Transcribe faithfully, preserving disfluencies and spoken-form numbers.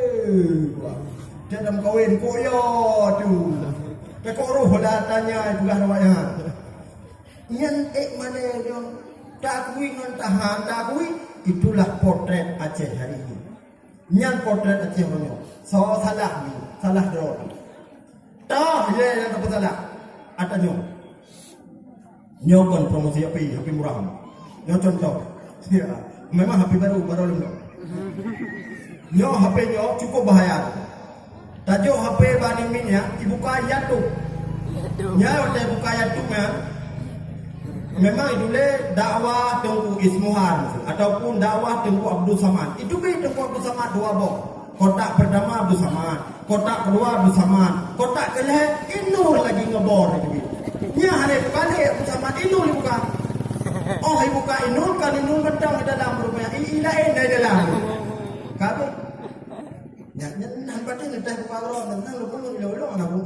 Eh, wah. Dia dalam kawin, kok ya tu. Takut roh lah tanya juga namanya. Nyan ék mané nyoe, takui ngon tahan takui, itulah potret Aceh hari ini. Nyan potret Aceh uroe nyoe. Soe salah ni, salah droe. Toh, ye, nyang tapeusalah. Ata nyoe. Nyoe kon promosi H P, H P murah. Nyoe contoh. Ya, memang H P baru, baru lom. Nyoe H P nyoe cukup bahaya. Tajok H P bak aneuk miet nyan, ibuka YouTube. Nyan watèe ibuka YouTube nyan, memang itulah dakwah Teungku Ismuhar ataupun dakwah Teungku Abdul Samad. Itu bit Teungku Abdul Samad dua boh. Kotak pertama Abdul Samad, kotak kedua Abdul Samad, kotak kelhèe Inul lagi ngebor itu bit. Nyan hari balik Abdul Samad Inul ibuka. Oh, ibuka Inul kan Inul bentang di dalam rupanya. I, i laén dari dalam. Kabeh. Nyan, nyan, nyan patéh neutah buka uroe, nyan, nyan lôn, lôn, lôn, lôn,